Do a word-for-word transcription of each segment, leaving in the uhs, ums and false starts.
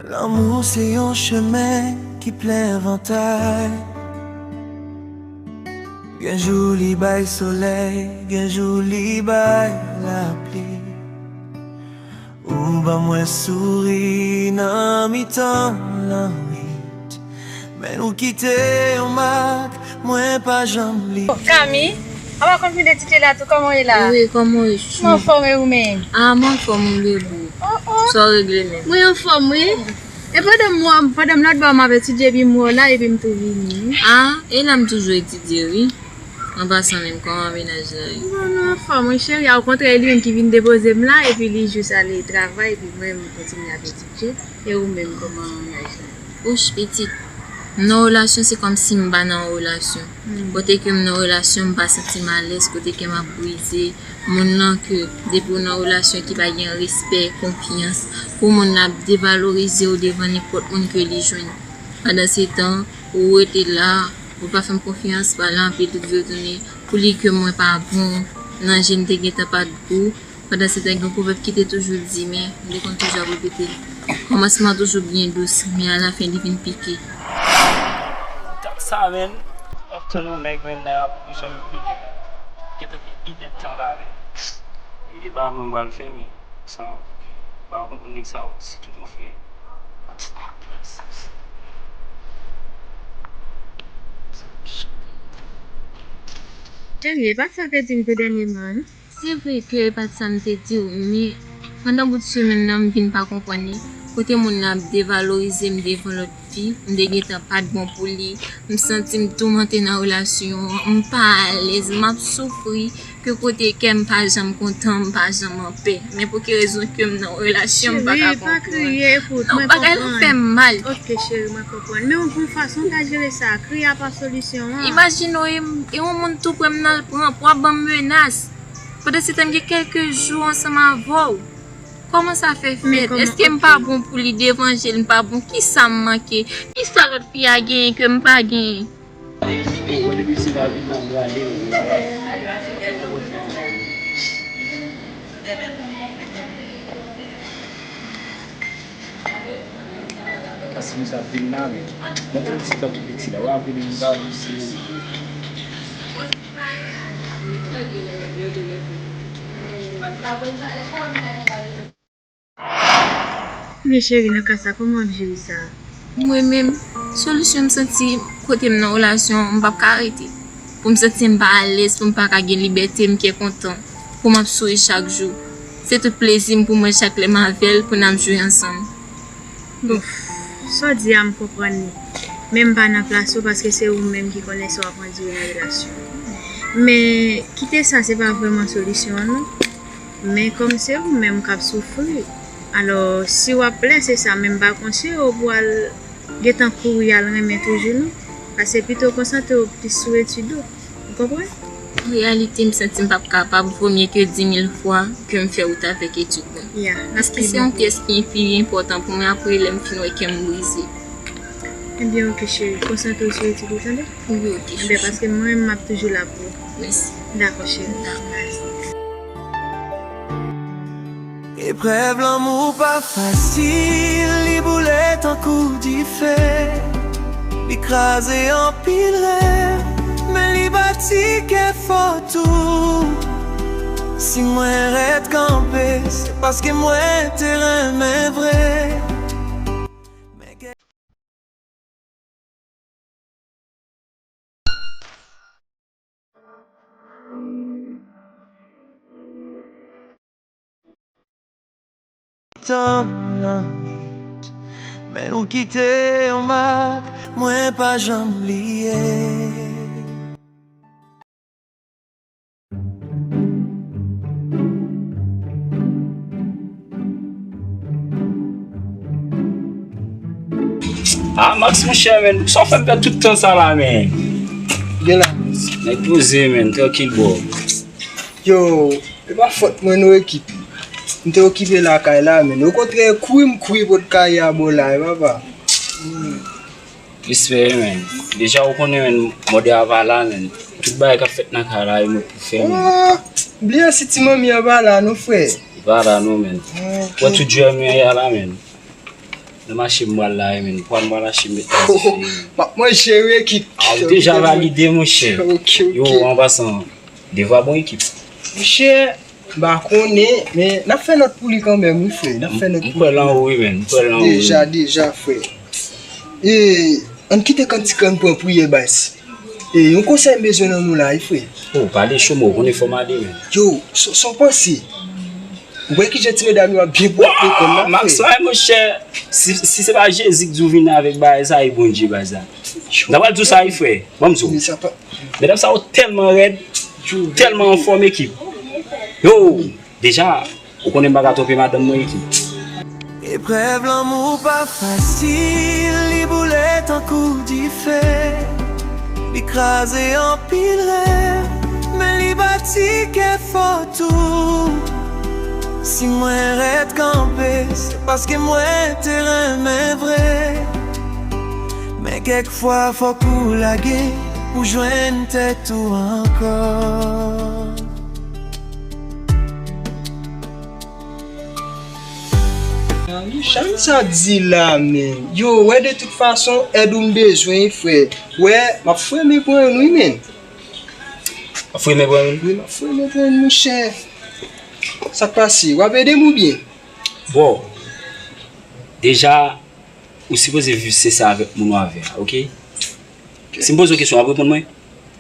Lanmou se yon chemen ki plen vantay. Gen jou li bay solèy, gen jou li bay lapli. Ou ban mwen souri nan mitan lannwit. Men ou kite yon mak, mwen pa janm bliye. Kami, a pa konn vin etidye la tou, kòman w ye la? Wi, kòman w ye, chou? Mwen anfòm, e ou menm? A, mwen anfòm, wi, boo. Oh, oh. Sa w regle menm? Mwen anfòm, wi. E pandan m wè, pandan m lòt bò m ap etidye, epi m wè w la, epi m tou vini. A, e la m toujou etidye, wi. An pasan menm, kòman mennaj la ye? Bon, nou anfòm, wi, cheri. A, okontrè, e li menm ki vin depoze m la, epi li jis ale travay, epi mwen, m kontinye ap etidye. E ou menm, kòman mennaj la? Ouch, pitit. M nan relasyon, se kòmsi m pa nan relasyon. Hmm. Kote ke m nan relasyon, m pa santi m alèz, kote kè m ap brize. Moun nan ke depi w nan relasyon ki pa gen respè, konfyans, pou moun nan ap devalorize w devan nenpòt moun ke li jwenn. Pandan se tan, ou rete la, ou pa fè m konfyans, pale anpil, tout vire tounen, pou li ke mwen pa bon, nan je n te gentan pa t gou. Pandan se tan, gen yon pwovèb ki te toujou di, men m te konn toujou ap repete l, kòmansman toujou byen dous, men alafen li vin pike. Sa menm, ap tann yon nèg menm nan ap janm pike. Gentan gen ide tan la menm. E ba mwen pral fè men, sa, ba mwen nèg sa osi, tout yon fè. Cheri, e pa sa w te di m tou dènyèman, non? Se vre ke e pa t sa m te di w, men pandan bout semèn nan, m vin pa konprann li. Kote moun nan ap devalorize m devan lòt fi, m te gentan pa t bon pou li, m santi m toumante nan relasyon an, m pa alèz, m ap soufri, ke kote kè m pa janm kontan, m pa janm anpè. Men pou ki rezon ke m nan relasyon, m pa ka konprann. Cheri, pa kriye, ekout, mwen konprann. Non, bagay la fè m mal. Ok, cheri, mwen konprann. Men yon bon fason w ka jere sa, kriye a pa solisyon an. Imajine w, e, e yon moun tou prè m nan l pran, pou ap ban m menas. Pandan se tan, m gen kèlke jou ansanm avè w. Kòman sa fè fèt? Èske m pa bon pou li devan je l, m pa bon? Kisa m manke? Kisa lòt fi a genyen ke m pa genyen? Paske nou sa vin la, men mwen te di tante piti la, w ap vin m pa vin si. Men cheri, nan ka sa, kòman w ap jere sa? Mwen menm, solisyon m santi kote m nan relasyon, m p ap ka rete. Pou m santi m pa alèz, pou m pa ka gen libète m, kè kontan, pou m ap souri chak jou. Se tout plezi m pou mwen chak lè m avè l, pou n ap jwe ansanm. Bon, sa w di a, m konprann li. Men m pa nan plas ou, paske se ou menm ki konnen sa w ap andire nan relasyon. Men kite sa, se pa vrèman solisyon an, non. Men kòm se ou menm k ap soufri, alò, si w ap plè, se sa, men m pa konseye w pou al gentan kouri al renmen toujou, non. Paske pito konsantre w plis sou etid ou. Ou konprann? An reyalite, m santi m p ap kapab, vo mye ke di mil fwa ke m fè wout avèk etid mwen. Ya, n ap... Paske se yon pyès ki pi enpòtan pou mwen apre lè m fin wè kè m brize. Ebyen, oke, cheri. Konsantre w sou etid ou, tande? Wi, oke, chouchou. Ebyen, paske mwen, m ap toujou la pou ou. Mèsi. Dakò, cheri. Dakò. Eprèv lanmou pa fasil, li boule tankou dife, li kraze anpil rèv, men li bati kè fò tou. Si mwen rèd kanpe, se paske mwen te renmen vre. Men kè tan nan nwit, men nou kite yon mak, mwen pa janm bliye. Ah, Max, monchè, men, sa w fè m pèd tout tan sa la, men? Gen la, Max. Nèg poze, men, trankil, bro. Yo, e pa fòt mwen, non, ekip. M te okipe lakay la, men. Okontrè, kouri m kouri pot kay a bò la, e papa. Respè, men. Deja, ou konnen, men, mòde a pa la, men. Tout bagay k ap fèt nan kay la, e mwen pou fè, men. Ah, bliye si ti manmi an pa la, non, frè. Li pa la, non, men. Ah, ok. Wè tout jwè mwen a la, men. Nan mache m pral la, wi, men. Pral m pral achte m met nan dife. M ap manje, wi, ekip. Ah, ou deja valide, monchè. Ok, ok. Yo, an pasan, devwa bon, ekip. Monchè, m pa konnen, men n ap fè nòt pou li kanmenm, wi, frè. N ap fè nòt pou li. M kwè l anwo, wi, men. M kwè l anwo, wi. Deja, deja, frè. E, ann kite kantik la, ann pran priyè, baz. E, yon konsèy m bezwen nan nou la, wi, frè. Oh, pale cho, men, ou konnen fò m ale, men. Yo, sa w panse? Ou wè kijan ti medam yo ap byen pwòp lekòl la, frè? Max, ay, monchè, si, si se pa Jezi k di w vin avèk bagay sa, e Bondye, baz la. M ta pral di w sa, wi, frè. Ban m di w. Medam sa yo tèlman rèd, tèlman anfòm, ekip. Yo, deja, ou konnen m pa ka twonpe madanm mwen, ekip. Eprèv lanmou pa fasil, li boule tankou dife. Li kraze anpil rèv, men li bati kè fò tou. Si mwen rèd kanpe, se paske mwen te renmen vre. Men kèk fwa fòk ou lage pou jwenn tèt ou ankò. Chan sa di la, men. Yo, wè, de tout fason, èd ou m bezwen, frè. Wè, m ap fremen pran youn, wi, men. W ap fremen pran youn? Wi, m ap fremen pran youn, monchè. Sa k pase? W ap ede m oubyen? Bon, deja, ou sipoze viv sensè avèk moun w avè a, oke? Si m poze w kesyon, w ap reponn mwen?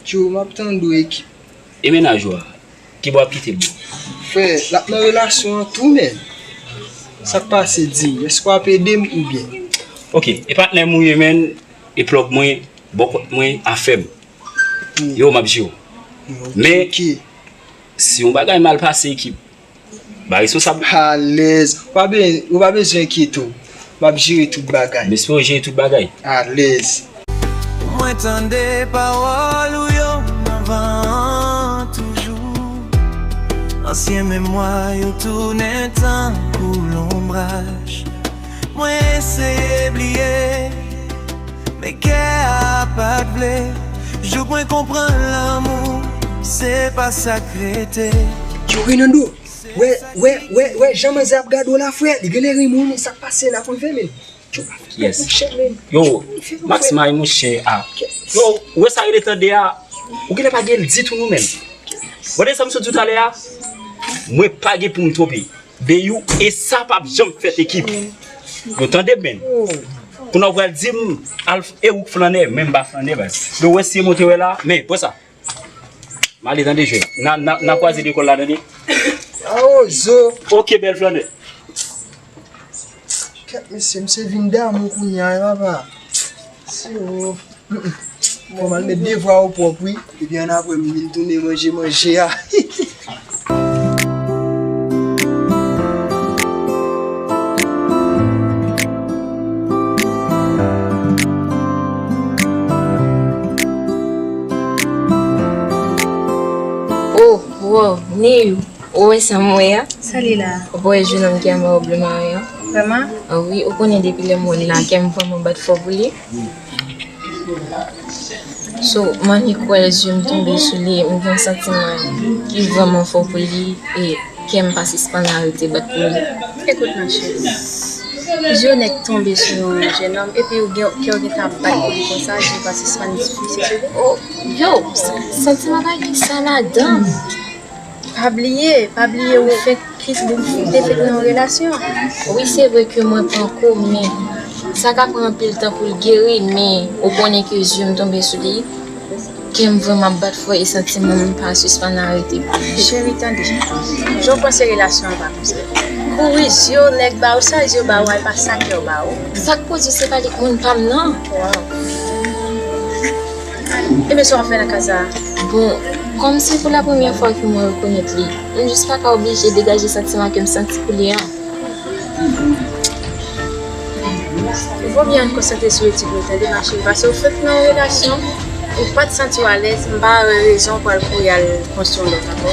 Tchou, m ap tande w, ekip. E mennaj ou a? Kibò w ap kite l, bro? Frè, l ap nan relasyon an tou, men. Sa k pase, di m, èske w ap ede m oubyen? Oke, e patnè m ou ye, men, e plòg mwen, bò kòt mwen, afè m. Yo, m ap jere w. Men, si yon bagay mal pase, ekip, m pa responsab. Alèz. Ou pa be-, ou pa bezwen enkyete w. M ap jere tout bagay. M espere w jere tout bagay. Alèz. Mwen tande pawòl ou yo nan van an toujou. Ansyen memwa yo tounen tankou lonbraj. Mwen eseye bliye, men kè a pa t vle. Jouk mwen konprann lanmou, se pa sa k rete. Yo, Renando, wè, wè, wè, wè, jan manzè ap gade w la, frè, li genlè renmen w, men sa k pase n ap rive, men. Yes. Yo, Max May, monchè, a. Yo, ou wè sa rele tande a? Ou genlè pa gen l ditou, non, men. Wè sa m sot di w talè a? Mwen pa gen pou m twonpe. Deyou, e sa p ap janm fèt, ekip. Yo, tande, men. Kounye a w pral di m, al f-, e ou k flannè, men m pa flannè, baz. Yo, wè si e monte wè la, men, pran sa. M ale, tande, jwè. N a, n a, n a kwaze lekòl la, tande. Awo, zo. Oke, bèl flannè. Kèt, mesye, misye vin damou kounye a, wi, papa. Se ou. Bon, m al met devwa yo pwòp, wi. Epi annapre, m vin tounen manje manje a. Oh, wow, Neyou. Ou wè sa m wè a? Sa li la? Ou pa wè jenòm ki anba w blo mare an? Vrèman? Ah wi, ou konnen depi lè m wè l la, kè m vrèman bat fò pou li. So, m annik wè zye m tonbe sou li, m gen yon santiman ki vrèman fò pou li, e kè m pa sispann arete bat pou li. Ekout, ma cheri. Zye w nèk tonbe sou yon jenòm, epi ou gen, kè w gentan ap bat pou li konsa, zye w pa sispann difisil. Oh, yo, sa-, santiman pa gen sa ladan. Pa bliye, pa bliye ou fenk kit, ou te fenk nan yon relasyon. Wi, se vre ke mwen panko, men sa ka pran anpil tan pou l geri, men ou konnen ke zye m tonbe sou li, kè m vrèman ap bat fò e santiman m pa sispann arete. Cheri, tande, jan w panse relasyon an pa konsa. Kouri zye w nèg ba ou, sa zye w ba ou a, e pa sa kè w ba ou. Sa k poze, se pa li k moun pa m nan. Wow. Ebyen, sa w ap fè nan ka sa a? Bon, kòm se pou la premyè fwa ke mwen rekonèt li, m jis pa ka oblije degaje santiman ke m santi pou li an. Ou fò byen ann konsantre sou etid ou, tande, ma cheri, paske ou fenk nan yon relasyon, ou pa t santi w alèz, m pa wè rezon pou al kouri al konstwi yon lòt ankò.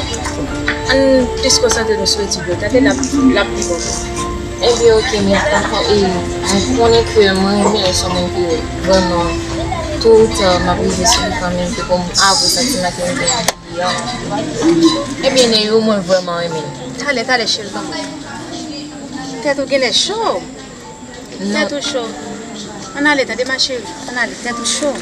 Ann plis konsantre nou sou etid yo, tande, l ap, l ap pi bon pou ou. Ebyen, oke, men pa kon-, e, mwen konnen ke mwen renmen l, se yon moun ke vrèman, to ou ta, m ap rive sou li kanmenm, ke pou m avwe santiman ke m gen pou li an. Ebyen, Neyou, mwen vrèman renmen l. Talè, talè, cheri, kanmenm. Tèt ou genlè cho. Tèt ou cho. Ann ale, tande ma chérie. Ann ale, tèt ou cho.